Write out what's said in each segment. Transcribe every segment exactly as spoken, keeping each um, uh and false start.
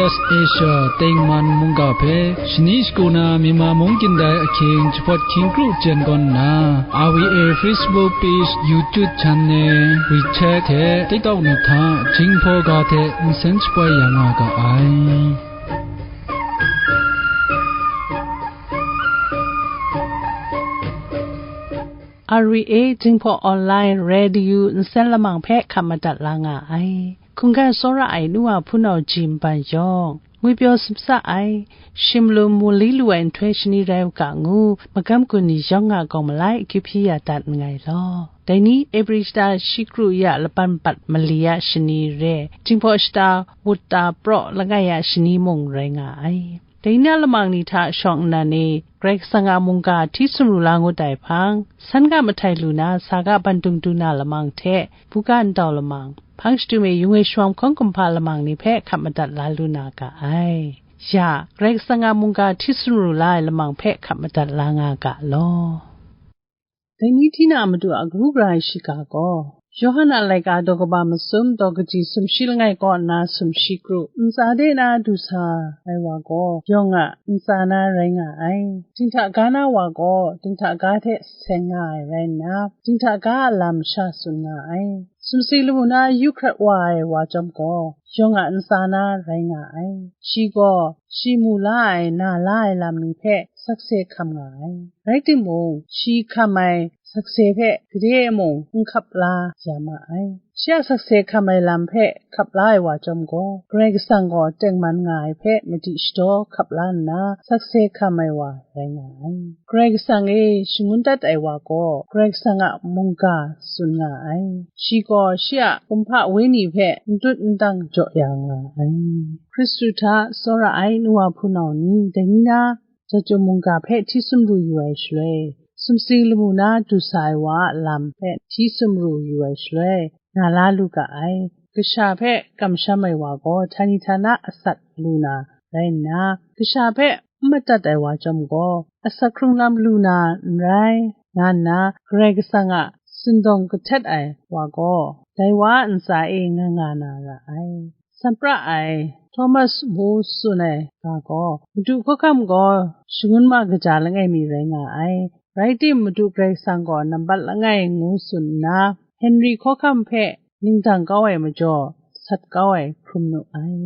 Asia Tengman mungga hpe shani shagu na Myanmar mung kyin dai ahkying jahpawt hkying kru jen gawn nna, R V A Facebook page, YouTube channel, WeChat hte TikTok ni hta Jinghpaw ga hte nsen shapoi ya nga ga ai. R V A Jinghpaw Online Radio nsen lamang hpe hkap madat la nga ai. Hkungga tsawra ai nu wa hpunau ji npan yawng, ngwi pyaw sumsa ai, shim lum mu li lu ai nhtoi shani rai u ga ngu, magam gun ni yawng a gawng malai akyu hpyi ya dat nngai law. Dai ni Ebri shata shi kru ya laban bat mali a shani re, Jinghpaw shata wut ta praw langai a shani mung rai nga ai. Dai na lamang ni hta shawng nnan e, Karai Kasang a mungga hti sumru la ngut ai hpang, san ga mahtai lu na, sa ga bandung du na lamang hte, buga ntau lamang, hpang shadum e yung e shawm hkawng kumhpa lamang ni hpe hkap madat la lu na ga ai. Ya, Karai Kasang a mungga hti sumru la ai lamang hpe hkap madat la nga ga law. Dai ni hti na matu a kabu gara ai shiga gaw, Yawhan a laika daw kaba masum daw kaji sumshi langai kaw nna sumshi kru, ntsa de na du sa ai wa gaw, yawng a ntsa na rai nga ai. Dinghta ga na wa gaw, dinghta ga hte seng nga ai rai nna, dinghta ga a lam sha tsun nga ai. Sumsing lamu na yu hkrat wa ai wa chyawm gaw, yawng a ntsa na rai nga ai. Shi gaw, shi mu la ai, na la ai lam ni hpe sakse hkam nga ai. Rai timung, shi hkam ai sakse hpe gade e mung n hkap la ya ma ai. Shi a sakse hkam ai lam hpe hkap la ai wa chyawm gaw, Karai Kasang gaw tengman nga ai hpe madi shadaw hkap la nna, sakse hkam ai wa rai nga ai. Karai Kasang e shangun dat ai wa gaw, Karai Kasang a mungga tsun nga ai. Shi gaw shi a kumhpa wenyi hpe n tut n tang jaw ya nga ai. Hkristu hta tsawra ai nu wa hpunau ni, dai ni na, Jahtum mungga hpe hti sumru yu ai shaloi, sumsing lamu na du sa ai wa a lam hpe hti sumru yu ai shaloi, na la lu ga ai. Kasha hpe kamsham ai wa gaw, htani htana asak lu na rai nna, kasha hpe n madat ai wa chyawm gaw, asak hkrung lam lu na n rai, nga nna Karai Kasang a sindawng kahtet ai wa gaw, dai wa a ntsa e nga nga na ra ai. San pra ai Thomas ngu tsun ai ga gaw, Madu hkawhkam gaw shangun ma kaja langai mi rai nga ai. Rai tim, Madu Karai Kasang gaw nambat langai ngu tsun nna, Henry hkawhkam hpe ningdang kau ai majaw, sat kau ai hkrum nu ai.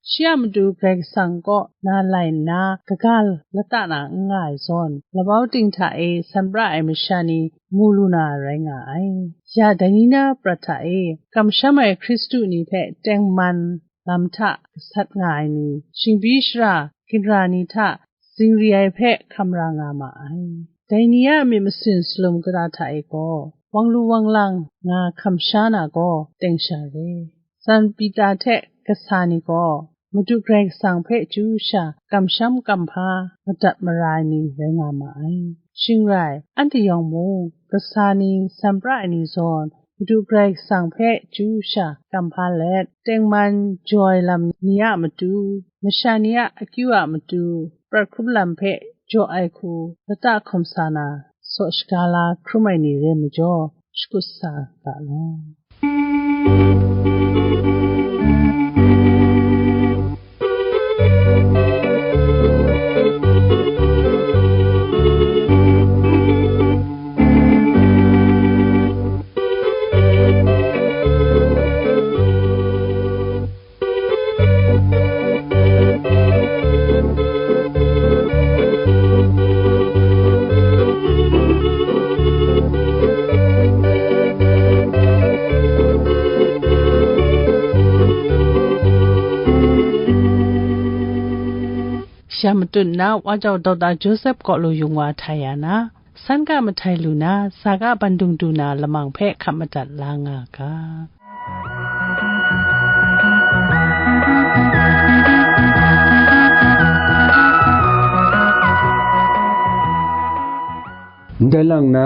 Shi a matu Karai Kasang kaw na lai nna, kaga lata na n nga ai zawn, labau ting hta e san pra ai masha ni mu lu na rai nga ai. Ya dai ni na prat hta e, kamsham ai Hkristu ni hpe tengman lam hta gasat nga ai ni, shingbi shara ginra ni hta zingri ai hpe hkam ra nga ma ai. Dai ni a myit masin salum kata hta e gaw, wang lu wang lang nga hkam sha na gaw, teng sha re. San Pita hte kasa ni gaw, Madu Karai Kasang hpe chyu sha kamsham kamhpa madat mara ai ni rai nga ma ai. Shing rai, anhte yawng mung, kasa ni san pra ai ni zawn, Madu Karai Kasang hpe chyu sha kamhpa let, tengman jaw ai lam ni a matu, masha ni a akyu a matu, prat hkrum lam hpe jaw ai hku lata hkawm sa na, saw shaga la hkrum ai ni re majaw, shakut sa ga law. Sha matut na Wa Jau Dokta Joseph Kawlu Yung Wa hta ya na, san ga mahtai lu na, sa ga bandung du na lamang hpe hkap madat la nga ga. Ndai lang na,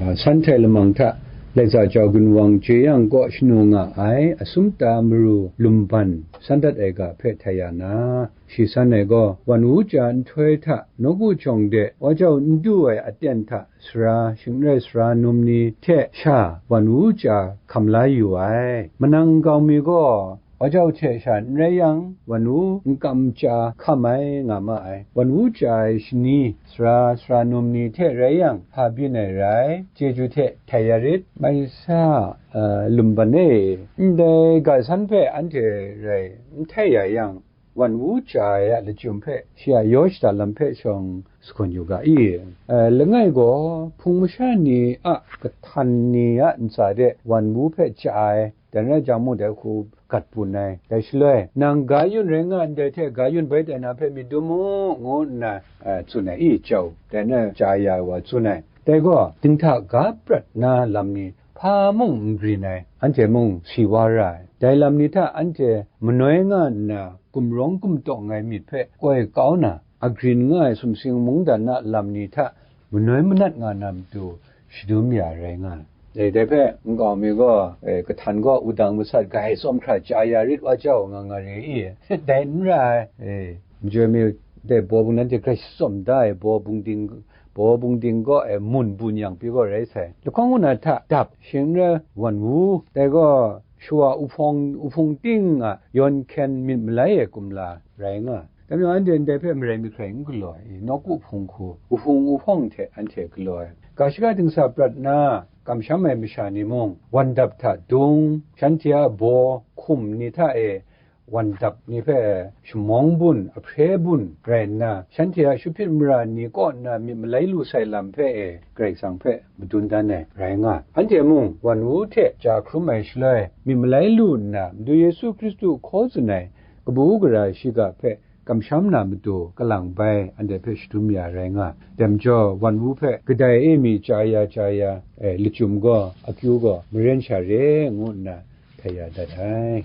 a, san htai lamang hta, Laika Jau Gunwang Jeyang kaw shanu nga ai, asum ta maru lumban san dat ai ga hpe htai ya na, shi san ai gaw, wan wu ja nhtoi hta nawku jawng de wa jau n du ai aten hta sara, shingrai sara num ni hte sha wan wu ja hkam la yu ai. Manang nkau mi gaw, Wa jau hte sha n rai yang, wan wu n kam chya hkam ai nga ma ai. Wan wu chya ai shani, sara, sara num ni hte rai yang, hpa byin ai rai, chyeju hte htai ya rit, mai sa, a, lumban e, ndai ga san hpe anhte rai n htai ya yang, wan wu chya ai a lachyum hpe shi a yaw shada lam hpe shawng sagawn yu ga i? A, langai gaw, hpung masha ni a kahtan ni a ntsa de wan wu hpe chya ai, dan rai jang mung, dai hku gat bun ai. Dai shaloi, nang ga yun rai nga ndai hte, ga yun bai tai na hpe myit dum mu, ngu nna, a, tsun ai i, jau, dai na chya ya ai wa tsun ai. Dai gaw, dinghta ga prat na lam ni hpa mung n grin ai, anhte mung si wa ra ai. Dai lam ni hta anhte manoi nga nna, gumrawng gumtawng ai myit hpe koi kau na, a grin nga ai sumsing mungdan a lam ni hta manoi manat nga na matu shadum ya rai nga ai. Dai, dai hpe nkau mi gaw, e, kahtan gaw wudang masat gai tsawm hkra chya ya rit wa jau nga nga re i? Dai n ra ai. E, majoi mi dai baw bung nanhte grai shatsawm da ai baw bung ding, baw bung ding gaw, e, mun bun yang pyi gaw rai sai. Lahkawng kaw na hta dap, shing n rai wan wu, dai gaw shawa uhpawng, uhpung ting a yawn hkyen myit malai ai kumla rai nga ai. Dai majaw, anhte ndai hpe marai myit hkrai n galaw ai i? Nawku hpung hku, uhpung uhpawng hte anhte galaw ai. Ga shaka dingsa prat nna kamsham ai masha ni mung, wan dap hta dung, shanhte a baw hkum ni hta e wan dap ni hpe shamawng bun, ahpre bun rai nna, shanhte a shupit mara ni kaw nna myit malai lu sai lam hpe e Karai Kasang hpe madun dan ai rai nga ai. Anhte mung wan wu hte ja hkrum ai shaloi, myit malai lu nna, Madu Yesu Hkristu hkaw tsun ai kabu gara shiga hpe kamsham na matu kalang bai anhte hpe shadum ya rai nga ai. Dai majaw, wan wu hpe kadai e mi chya ya chya ya ai lachyum gaw, akyu gaw maren sha re, ngu nna htai ya dat ai.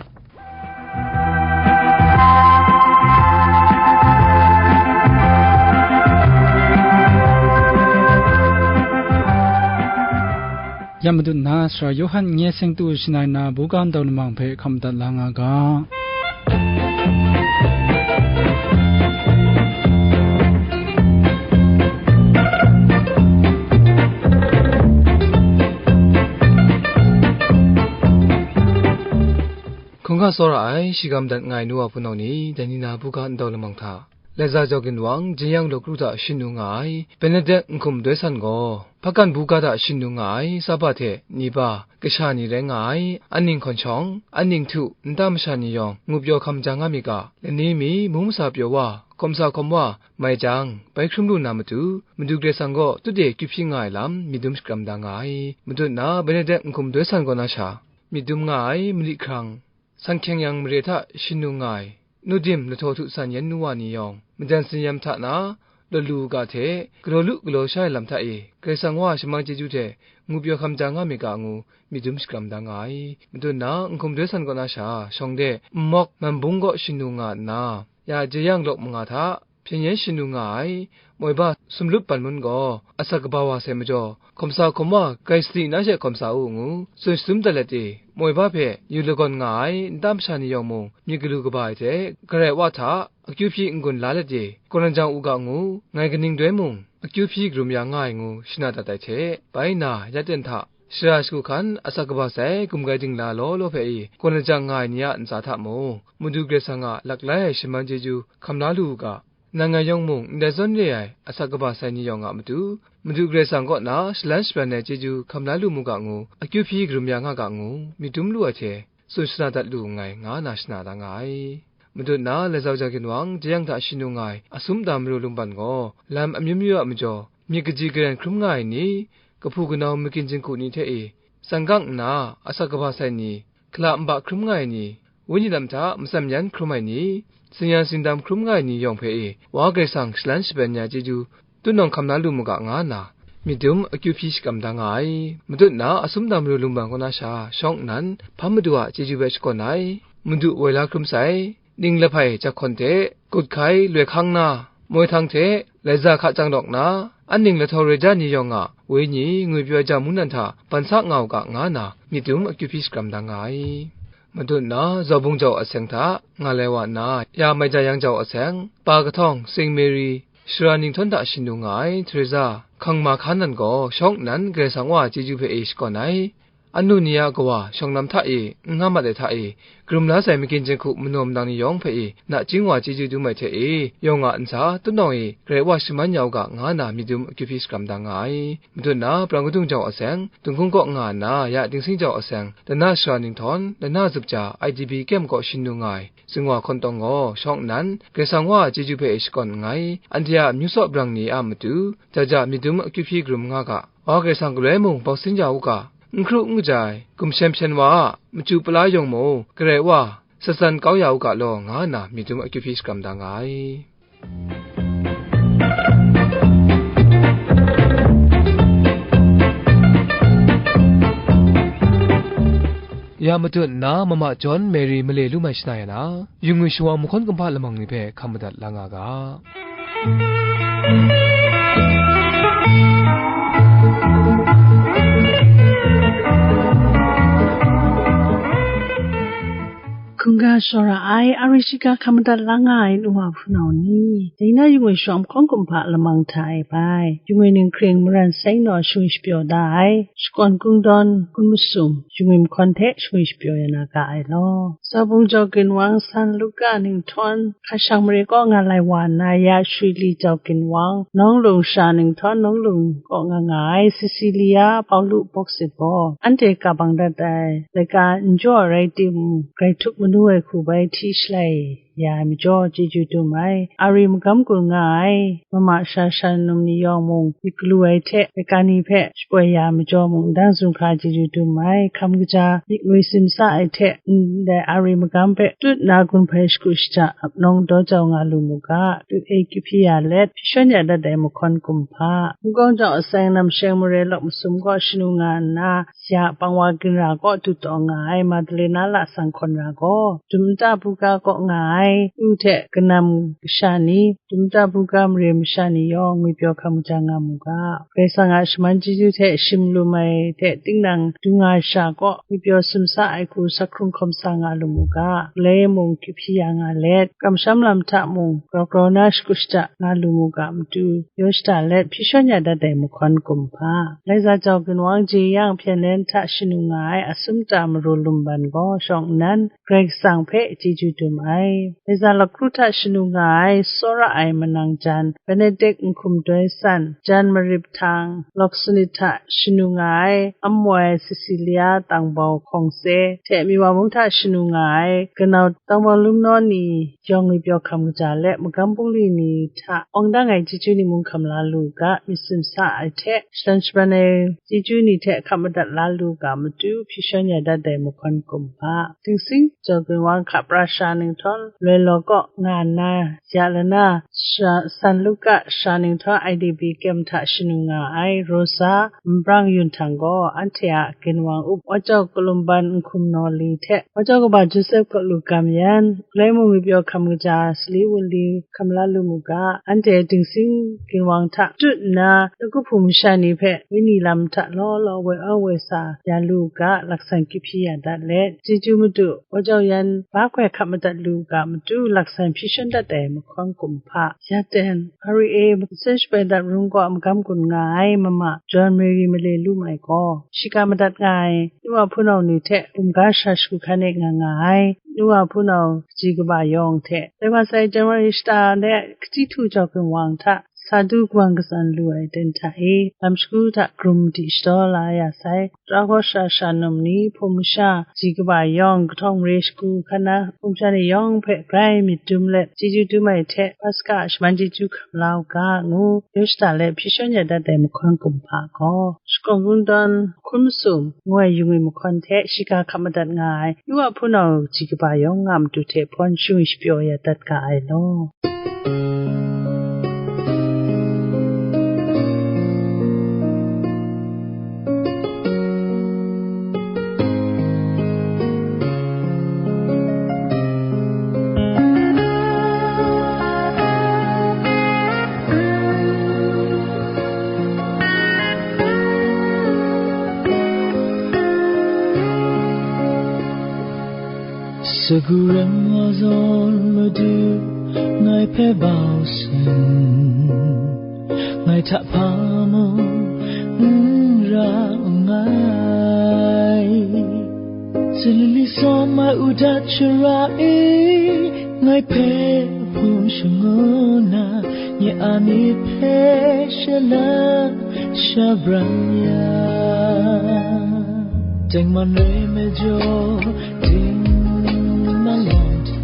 Ya madat nna, Sara Yawhan n-, nye seng tu shangai na, buga ndau lamang hpe hkam dat la nga ga. Hkungga tsawra ai, shigam dat nga ai nu wa hpunau ni, dai ni na buga ndau lamang hta, Laiza jau ginwang, jeyang law kru hta shin nu nga ai, Benedict Nhkum Doi San gaw, Hpakan buga hta shin nu nga ai, Saba hte Niba, kasha ni rai nga ai, Anning Hkawn Shawng, Anning Htu, nta masha ni yawng, ngu pyaw hkam ja nga myit ga, lani mi, mung masa pyaw wa, hkawm sa hkawm wa, mai jang, bai hkrum lu na matu, Madu Karai Kasang gaw tut e akyu hpyi nga ai lam, myit dum shakram da nga ai. Madat na, Benedict Nhkum Doi San kaw na sha, myit dum nga ai, mali hkrang, san hkyeng yang mare hta shin nu nga ai, nu dim lahtaw htu san yan nu wa ni yawng, majan tsin-yam hta na, lawt lu u ga hte, galaw lu galaw sha ai lam hta e, Karai Kasang wa shamang chyeju hte ngu pyaw hkam ja nga myit ga ngu, myit dum shakram da nga ai. Madat na, Nhkum Doi San kaw na sha, shawng de, nmawk, man bung gaw shin nu nga nna, ya jeyang lawk manga hta, hpyen yen shin nu nga ai, moi ba Sumlup Ban Mun gaw, asak kaba wa sai majaw, hkawm sa hkawm wa, grai sadi na she hkawm sa u ngu, tsun shatum dat let e, moi ba hpe yu lagawn nga ai, nta masha ni yawng mung, myit galu kaba ai hte, Karai Wa hta, akyu hpyi n-gun la let e, kaw lajang u ga ngu, ngai kaning doi mung, akyu hpyi karum ya nga ai ngu, shana dat ai hte, bai na, ya ten hta, shara shagu hkan, asak kaba sai, gumgai dingla law law hpe e, kaw lajang nga ai ni a ntsa hta mung, Madu Karai Kasang a laklai ai shamang chyeju hkam la lu u ga, nang ngai yawng mung ndai zawn re ai asak kaba sai ni yawng a matu, Madu Karai Kasang kaw na shalan shabran ai chyeju hkam la lu mu ga ngu, akyu hpyi karum ya nga ga ngu, myit dum lu ai hte, tsun shana dat lu nngai, nga na shana da nga ai. Madat na, Laiza jau ginwang, jeyang hta shin nu nga ai, Asum Dam Maru Lumban gaw, lam amyu myu a majaw, myit kaji karen hkrum nga ai ni, kahpu kanau makyin jinghku ni hte e, tsang gang nna, asak kaba sai ni, hkala nba hkrum nga ai ni, wenyi lam hta matsam yan hkrum ai ni, tsin-yan tsindam hkrum nga ai ni yawng hpe e, Wa Karai Kasang shalan shabran ya chyeju, tutnawng hkam la lu mu ga, nga nna, myit dum akyu hpyi shakram da nga ai. Madat na, Asum Dam Maru Lumban kaw na sha, shawng nnan, Hpam Madu a chyeju hpe shakawn ai, Madu woi la hkrum sai, ning lahpai jahkawn hte, gut hkai loi hkang na, moi htang hte, laiza hka jang lawk na, anning lahtaw roi ja ni yawng a wenyi ngwi pyaw ai ja mungdan hta ban sa nga u ga, nga nna, myit dum akyu hpyi shakram da nga ai. Madat na, Zaw Bung jau a seng hta, nga lai wa nna, ya mai ja yang jau a seng, pa kahtawng, Sing Mary, Sara Ninghtawng hta shin nu nga ai, Teresa, Hkangma Hkanan gaw, shawng nnan Karai Kasang wa chyeju hpe e shakawn ai. anu ni a kawa shawng lam hta e n nga mat ai hta e, karum la sai magin jinghku manaw manang ni yawng hpe e, nachying wa chyeju dum ai hte e, yawng a ntsa tutnawng e, Karai Wa shaman ya u ga, nga nna myit dum akyu hpyi shakram da nga ai. Madun na, Prang Kadung jau aseng, Dunghkung kaw nga nna, ya Dingsing jau aseng, lana sara ninghtawng, lana zup ja, I D P kem kaw shin lu nga ai, Singwa Hkawn Tawng gaw, shawng nnan, Karai Kasang Wa a chyeju hpe shakawn nngai, anhte a amyu saw brang ni a matu, ja ja myit dum akyu hpyi karum nga ga, Wa Karai Kasang galoi mung bawsin ya u ga, n hkru n kaja ai, gumshem shem wa a, machyu pala yawng mung, Karai Wa, satsan kau ya u ga law, nga nna myit dum akyu hpyi shakram da nga ai. Ya matut nna, Mama John Mary male lu mai shana ya na, yu ngwi shawa mahkawn kumhpa lamang ni hpe hkam madat la nga ga. Hkungga shawra ai, a ri shiga hkam madat la nga ai nu wa hpunau ni, dai na yu ngwi shawa mahkawn kumhpa lamang hta e bai, yu ngwi ninghkring maran seng naw shingwi shapyaw da ai, shakawn kungdawn hkun masum, yu ngwi mahkawn hte shingwi shapyaw ya na ga ai law. Sa Bung Jau Ginwang, San Luka ninghtawng, hkashang mare kaw nga lai wa nna, ya Shwi Li Jau Ginwang, Nawng Lung sara ninghtawng, Nawng Lung kaw nga nga ai, Sisilia, Paulu bawksit gaw, anhte ka bang dat ai laika n jaw ai rai timung, grai htup manu ai hku bai hti shalai ya ai majaw, chyeju dum ai, a ri magam gun nga ai, mama sara shan num ni yawng mung, myit galu ai hte, laika ni hpe shapoi ya ai majaw mung, ndang zunghka chyeju dum ai, hkam kaja, myit ngwi simsa ai hte, ndai a ri magam hpe tut nna gun hpai shagu shaja, ap nawng daw jau nga lu mu ga, tut e kyu hpyi ya let, hpyi shawn ya dat ai mahkawn kumhpa, Hkungga jau aseng, namsheng mare lawk masum kaw shanu nga nna, ya Pangwa Ginra kaw du taw nga ai Madalena lasang hkawn ra gaw, dum nta buga kaw nga ai, u hte kanam kasha ni, dum nta buga mare masha ni yawng ngwipyaw hkam kaja nga mu ga, Karai Kasang a shaman chyeju hte shim lum ai hte tinang du nga ai sha kaw ngwipyaw simsa ai hku sa hkrung hkawm sa nga lu mu ga, galoi mung kyu hpyi ya nga let, kamsham lam hta mung grau grau na shagu shada nga lu mu ga matu, yaw shada let hpyi shawn ya dat ai mahkawn kumhpa, Laiza Jau Ginwang, Jeyang Hpyen Len hta shanu nga ai Asumta Maru Lumban gaw shawng nnan, Karai Kasang hpe chyeju dum ai. Laiza Lakru hta shanu nga ai, tsawra ai manang jan, Benedict Nhkum Doi San, jan Marip Htang, lawk sanit hta shanu nga ai, Amwai Sisilia, Tangbau Hkawng Se, hte Miwa mung hta shanu nga ai, kanau Tangbau Lumnaw ni yawng ngwipyaw hkam kaja let, magam bungli ni hta awng dang ai chyeju ni mung hkam la lu ga, myit simsa ai hte, shadan shaban ai chyeju ni hte hkap madat la lu ga matu, hpyi shawn ya dat ai mahkawn kumhpa, Dingsing Jau Ginwang, Hkapra sara ninghtawng, Loi Law kaw nga nna, ya Lana sara, San Luka sara ninghtawng, I D P kem hta shanu nga ai, Rosa Nbrang Yun Htang gaw, anhte a ginwang up, Wa Jau Kalumban Nhkum Naw Li hte, Wa Jau Kaba Joseph kaw lu gam yan, galoi mung ngwipyaw hkam kaja, sali wunli hkam la lu mu ga, anhte Dingsing Ginwang hta tut nna, nawku hpung masha ni hpe wenyi lam hta law law woi aw woi sa ya lu ga, laksan kyu hpyi ya dat let, chyeju madu, Wa Jau Yan ba hkoi hkap madat lu ga matu, laksan hpyi shawn dat ai mahkawn kumhpa, ya ten, R E A, Nsen Shabai Dat Rung kaw magam gun nga ai, mama John Mary male lu mai gaw, shiga madat nga ai, nu wa hpunau ni hte bumga sara shagu hkan e nga nga ai, nu wa hpunau kaji kaba yawng hte, dai wa sai January shata de Kachyi Htu Jau Ginwang hta, sa du kawan katsan lu ai ten hta e, lam shagu hta karum di shadaw la ya sai, Tara Hkaw Sara sara num ni, hpung masha, kaji kaba yawng, kahtawng mare shagu hkan na, hpung masha ni yawng hpe grai myit dum let, chyeju dum ai hte, Paska a shaman chyeju hkam la u ga, ngu, yaw shada let hpyi shawn ya dat ai mahkawn kumhpa gaw, shakawn kungdawn, hkun masum, ngu ai yu ngwi mahkawn hte shiga hkap madat nga ai, nu wa hpunau kaji kaba yawng nga matu hte hpawn shingwi shapyaw ya dat ga ai law. Sagu rem wa zawn, Madu, ngai hpe bau sin, ngai hta hpa mung n ra nngai. Shalili sawm ai u dat shara e, ngai hpe hpung shangun na, nye a myit hpe shalap shabran ya. Tengman re majaw, dingmang lam hta,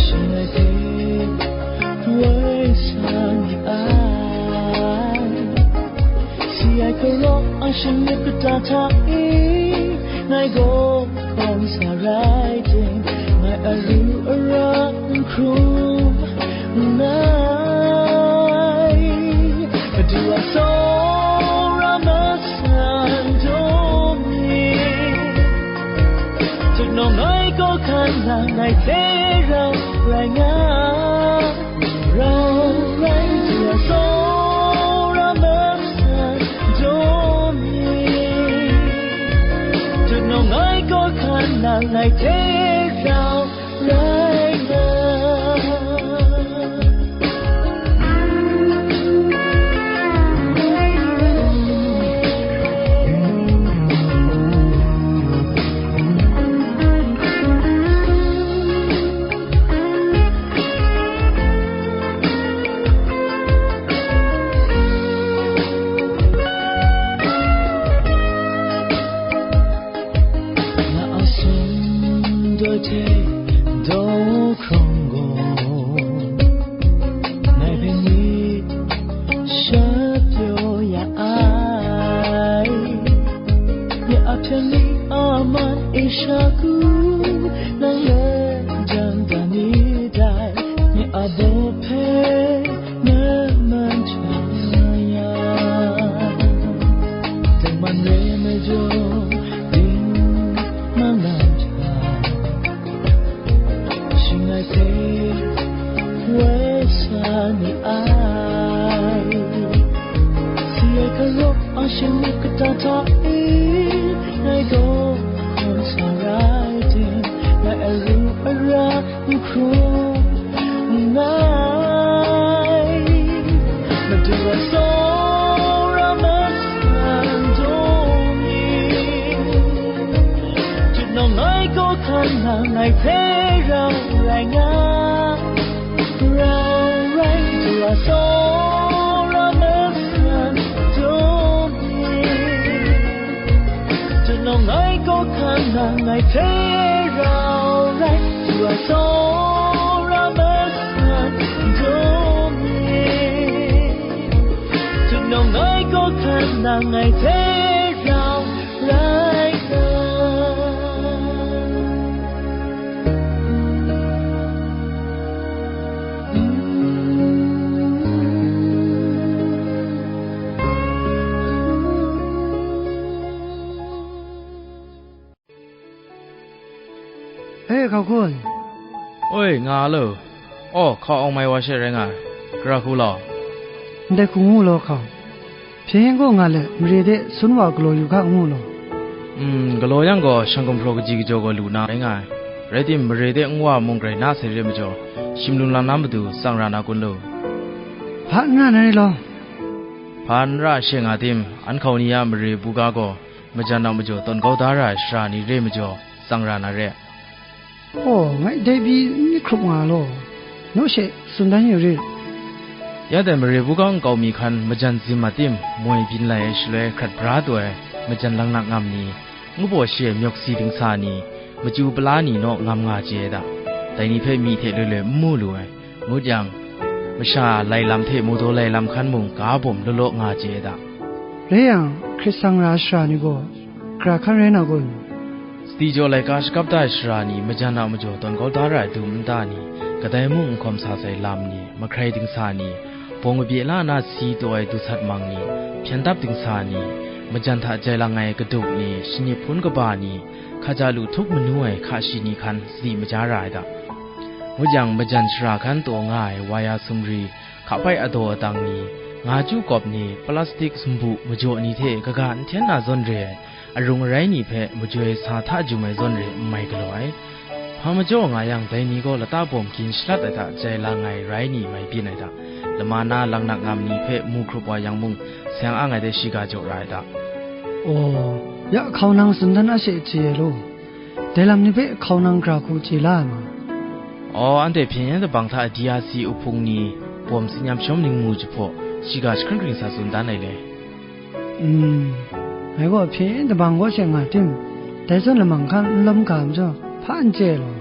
shing ai hpe woi sa ni ai. Si ai hkaraw a shinglet kata hta e, ngai gaw hkawm sa rai tim, ngai aru ara n hkrum nngai. Madu a tsawra masan daw mi, Tuk nau ngai gaw hkan nang ngai hte rau rai nga. Rau rai du a tsawra masan daw mi. Tuk nau ngai gaw hkan nang ngai hte rau rai nga. Na a sum doi hte daw hkrawng gaw, ngai hpe myit sha pyaw ya ai. Ya a hpyen ni a man e sha ku, nang le jan da ni dai, ya a baw hpe na man hta ya. Tengman re majaw, dingmang lam hta, shing ai hpe woi sa ni ai. Si ai hkaraw a shinglet kata hta e, ngai gaw hkawm sa rai tim, ngai aru ara n hkrum nngai. Madu a tsawra masan daw mi, Tuk nau ngai gaw hkan nang ngai hte rau rai nga. Rau rai du a tsawra masan daw mi, Tuk nau ngai gaw hkan nang ngai hte rau rai du a tsawra masan daw mi, Tuk nau ngai gaw hkan nang ngai hte rau rai nga. E, hkau kun. Oi, nga lo. Aw, hkau awng mai wa she rai nga ai. Gara hku law. Ndai hku ngu law, hkau. Hpyen yen gaw nga let, mare de sun wa galaw yu ga, ngu law. Mm, galaw yang gaw, shang gumhpraw kaji kajaw gaw lu na rai nga ai. Rai tim, mare de n wa mung grai na sai re majaw, shim lung lang na matu tsang ra na kun lu? Hpa n ra na rai law. Hpa n ra she nga tim, an hkau ni a mare buga gaw, majan a majaw tawn kau da ra ai sara ni re majaw, tsang ra na re. Aw, ngai dai pyi n myit hkrup nga law, naw she tsun dan yu rit. Ya dai mare buga nkau mi hkan majan zim a tim, moi byin lai ai shaloi hkrat bra taw ai majan laknak ngam ni, ngu baw shi ai myawk si dingsa ni, machyu pala ni naw ngam nga chye ai da. Dai ni hpe myi hte loi loi n mu lu ai. Ngut yang, masha lai lam hte mawdaw lai lam hkan mung ga bawm law law nga chye ai da. Rai yang, hkrit tsang ra ai sara ni gaw, gara hkan rai na kun? Sadi jaw laika shakap da ai sara ni, majan a majaw tawn kau da ra ai dum nta ni, kadai mung n hkawm sa sai lam ni, mahkrai dingsa ni, bawng kabye la na si taw ai dusat mang ni, hpyen dap dingsa ni, majan hta jai lang ai kaduk ni, shani hpun kaba ni, hkaja lu htup manu ai hka shi ni hkan sadi maja ra ai da. Ngut yang, majan sara hkan taw nga ai waya sumri, hkapai adaw adang ni, nga chyu kawp ni, plastik sumbu majaw ni hte kaga n hten na zawn re ai, arung arai ni hpe majoi sa hta jum ai zawn re n mai galaw ai. Hpa majaw nga yang, dai ni gaw lata bawm gin shalat ai hta jai lang ai rai ni mai byin ai hta, lama na laknak ngam ni hpe mu hkrup wa yang mung, seng ang ai de shiga jaw ra ai hta. Aw, Ya hkau nang tsun dan a she chye ai law, dai lam ni hpe hkau nang gara hku chye la ai ma. Aw, anhte hpyen yam dabang hta D R C uhpung ni bawm tsinyam shawm ningmu jahpaw, shiga jahkring hkring sa tsun dan ai le. Mm, ngai gaw hpyen yam dabang kaw she nga tim, dai zawn lamang hkan n lawm ga majaw, hpa n chye ai law.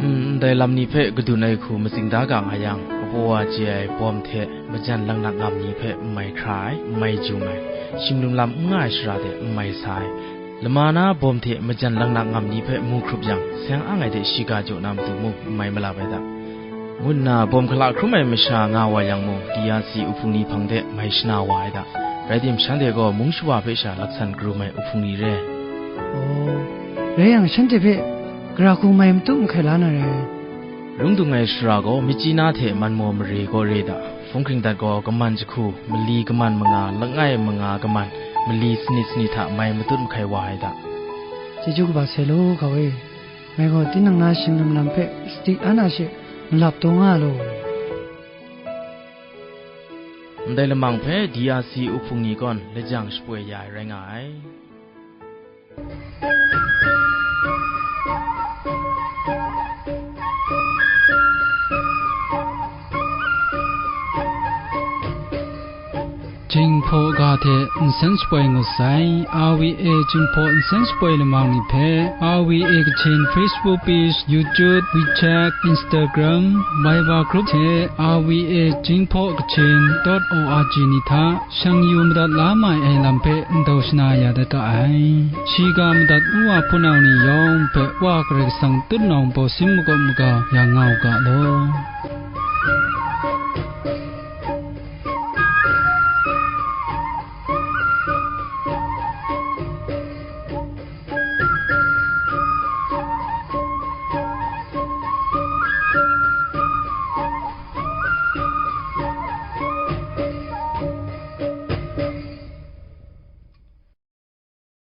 Mm, ndai lam ni hpe kadun ai hku matsing da ga nga yang, kabaw wa chye ai bawm hte majan laknak ngam ni hpe n mai hkra ai, n mai jung ai, shing lum lam n nga ai shara de n mai sa ai, lama na bawm hte majan laknak ngam ni hpe mu hkrup yang, seng ang ai de shiga jaw na matu mung n mai malap ai da, ngu nna bawm hkala hkrum ai masha nga wa yang mung, D R C uhpung ni hpang de mai shana wa ai da. Rai tim, shanhte gaw mung shawa hpe sha laksan karum ai uhpung ni re. Aw, rai yang, shanhte hpe gara hku mai matut mahkai la na rai. Lung dung ai shara gaw, myitkyina hte manmaw mare gaw re da, hpung hkring dat gaw, kaman jahku, mali kaman manga, langai manga kaman, mali sanit sanit hta mai matut mahkai wa ai da. Chyeju kaba sai law, hkau e. Ngai gaw tinang na shing lum lam hpe sadi an a she malap taw nga law. Ndai lamang hpe D R C uhpung ni kawn lajang shapoi ya ai rai nga ai. Jinghpaw ga hte nsen shapoi ngut sai. R V A Jinghpaw nsen shapoi lamang ni hpe R V A Kachin Facebook page, YouTube, WeChat, Instagram, Viber group hte R V A Jinghpaw Kachin dot O R G ni hta shang yu madat la mai ai lam hpe ndau shana ya dat ga ai. Shiga madat ngu wa hpunau ni yawng hpe Wa Karai Kasang tutnawng baw sin makawp maga ya nga u ga law.